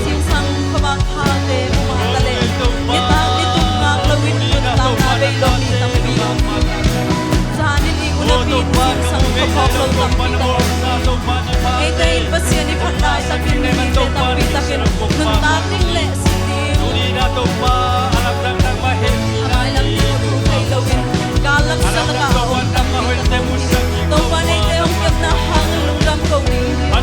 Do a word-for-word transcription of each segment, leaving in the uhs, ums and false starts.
Zingsang khuavak phate, mumah taleh nitak nitum ngak loin nuntakna bei lo mi tampi om hi. Zanin i unapi zingsang khuaphawk lo tampi tak om hi. Eite in Pasian i phat laitakin mite tampi takin nuntak ding le sin ding, a mailam ding uh thu thei loin gal laksa lakah a om tampi tak om hi. Topa in eite hong kepna hangin lungdam ko ding hi.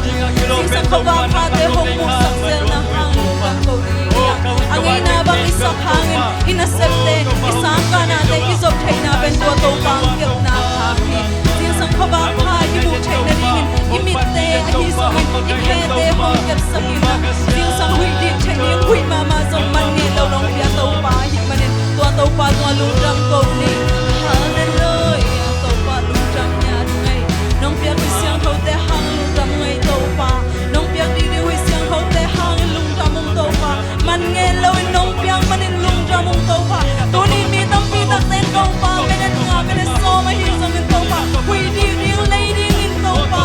Zingsang khuavak phate hong muhsak zelna hangin lungdam ko ding hi. A ngeina bang i sak hangin i nasepte, i sangkahnate i zop theihna pen tua Topa hong kepna hang hi. Zingsang khuavak pha i muh theih nadingin i mitte ahi zongin i khete hong kepsak in ah, zingsang huih dik theih ding huih mahmah zong man ngei lo nong pia Topa ahih manin tua Topa tungah lungdam ko ni. Halleluiah. Topa lungdam hi a ding ei. Nong piak huih siangthote hang lungdam ngei Topa. Nong piak didi huih siangthote hangin lungdam ung Topa. Man ngei loin nong piak manin lungdam ung Topa. Tuni mi tampi takte in Topa minute nga minute sawm ahi zongin Topa huih dik ding lei dingin Topa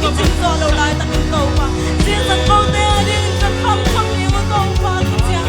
i cin zawh lo laitakin Topa zingsang kote a dingin ka khamkham ding uh Topa. Kician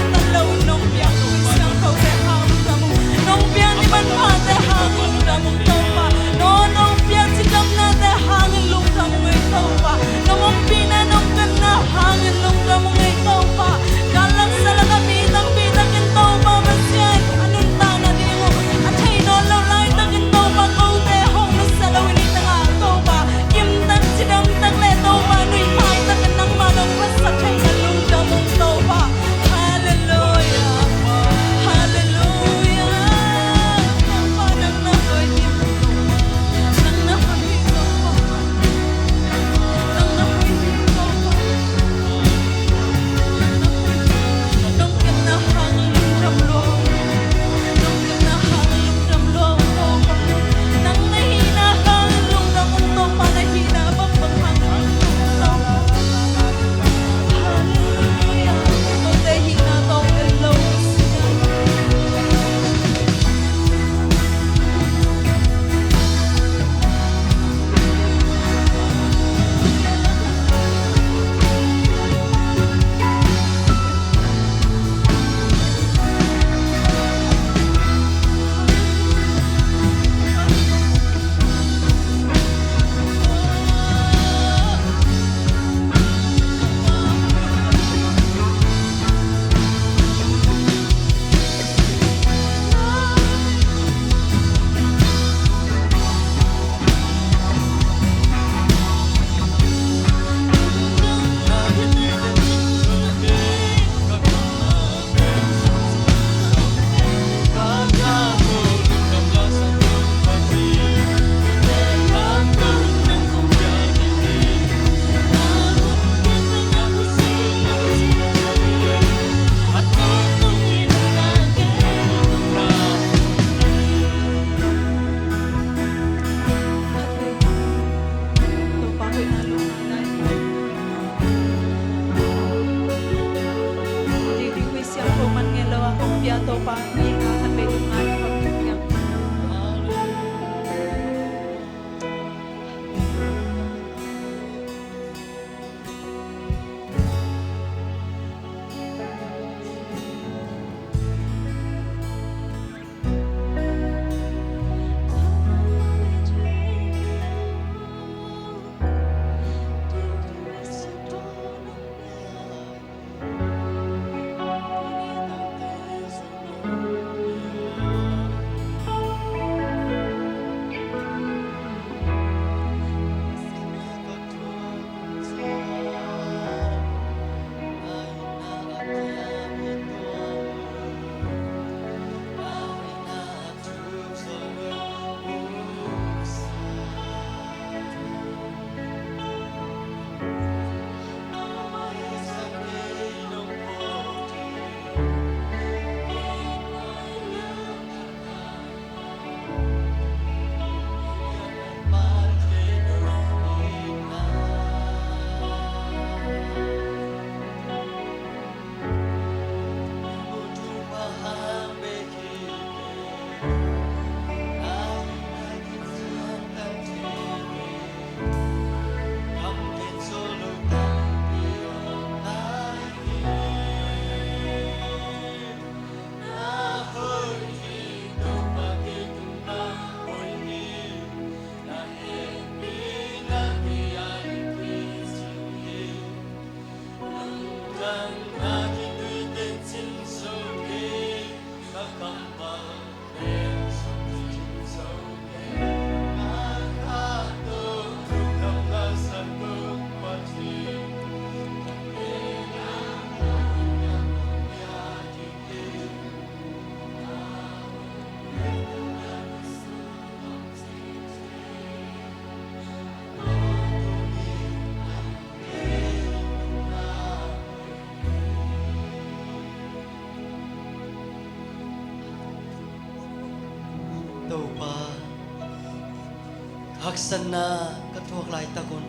Haksatna ka thuak laitak un,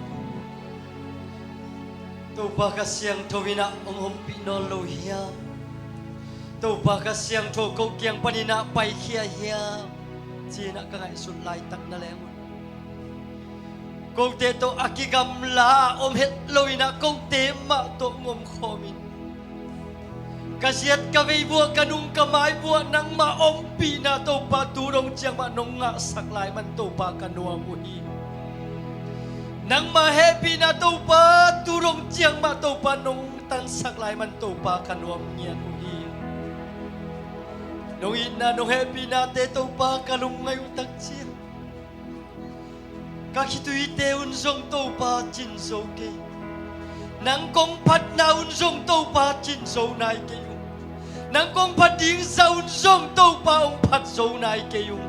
Topa Kha Siangtho in ah hong ompih nawn lo hiam? Topa Kha Siangtho ko kiang panin ah paikhia hiam? Ci-in ah ka ngaihsut laitak na leng un, kote tawh a kigamla a om het lo in ah kote mah tawh hong omkhawm in, ka ziat ka vei vuah, ka nung ka mai vuah nangmah ompihna Topa tu dong ciang mah nong ngahsak lai man Topa ka nuam uh hi. Nangmah hehpihna Topa tu dong ciang mah Topa nong tansak lai man Topa ka nuam ngiat uh hi. Nong itna nong hehpihnate Topa ka lungngaih uh tak ciang ka khituite un zong Topa cin zo kei. Nang kong phatna un zong Topa cin zo nai kei ung. Nang kong phat ding za un zong Topa hong phat zo nai kei ung.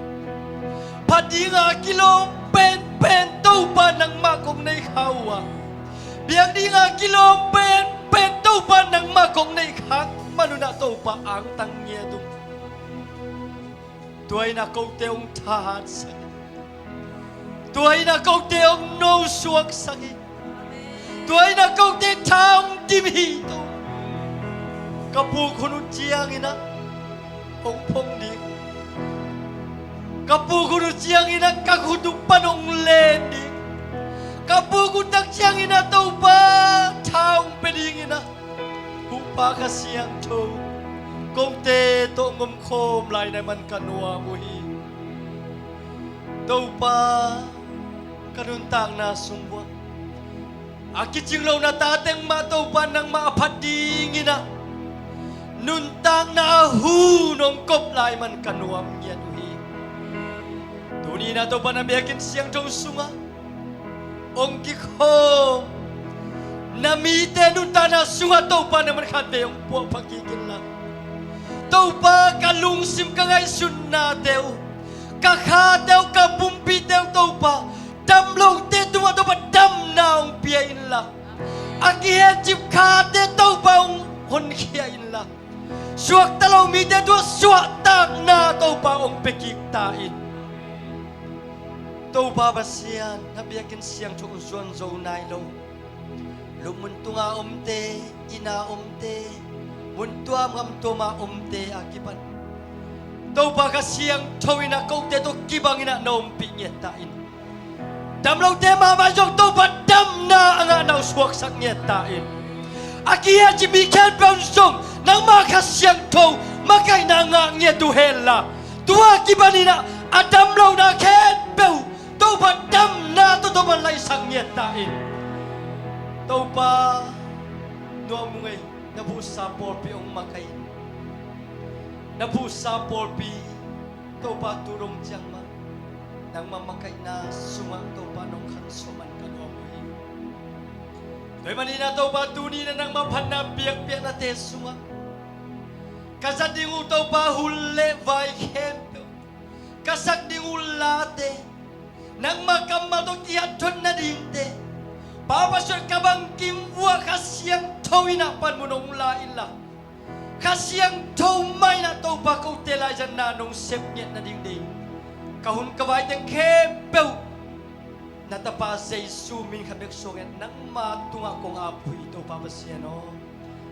Phat dinga kilawm penpen Topa nangmah kong nei kha uh a, biak dinga kilawm penpen Topa nangmah kong nei khak man un ah Topa angtang ngiat ung. Tua in ah kote hong thahatsak hi. Tua in ah kote hong nosuaksak hi. Tua in ah kote tha hong dim hi. Topa, ka puk hun uh ciangin ah hong phong ding, ka puk hun uh ciangin ah ka khut uh pan hong len ding, ka puk uh tak ciangin ah Topa tha hong pia dingin ah Topa Kha Siangtho kote tawh hong omkhawm lai na man ka nuam uh hi. Topa, ka nuntakna sung uah a kicing lohna ta teng mah Topa nangmah a phat dingin ah nuntakna a hu nong kop lai man ka nuam ngiat uh hi. Tuni in ah Topa na biakinn siangtho sungah hong kikhawm na mite nuntakna sungah Topa nangman khatvei hong puahpha kik inla, Topa ka lungsim ka ngaihsutnate uh, ka khate uh, ka pumpite uh Topa, dam lote tungah Topa damna hong pia inla, a kihecip khate Topa hong honkhia inla, suakta lo mite tungah suahtakna Topa hong pia kik ta in. Topa Pasian, na biakinn siangtho uh zuan zo nai lo, lupmun tunga omte, inn a omte, mun tuam gam tuama omte a kipan Topa Kha Siangtho in ah kote tawh kibangin ah na ompih ngiat ta in. Dam lote mahmah zong Topa damna a ngahna uh suaksak ngiat ta in. A kihecip mi khempeuh in zong nangmah Kha Siangtho makaihna ngah ngiat uh henla, tua kipanin ah a dam lohna khempeuh Topa damna tawh Topa laihsak ngiat ta in. Topa, nuam ung ei, na phuhsa pawlpi hong makaih in. Na phuhsa pawlpi Topa tu dong ciang mah nangmah makaihna sungah Topa nong khansuah man ka nuam uh hi. Tua ahih manin ah Topa tuni in ah nangmah phatna biakpiaknate sungah ka zat ding uh Topa hul le vai khempeuh, ka sak ding uh late, nangmah kammal tawh kihat thon nadingte, Pa Pasian ka bangkim vuah Kha Siangtho in ah panmun hong la inla, Kha Siangtho mah in ah Topa kote laizatna nong sep ngiat nading deih ka hun ka vai teng khempeuh na Tapa Jesu min khat bek suangin nangma tungah kong ap uh hi Topa Pasian aw.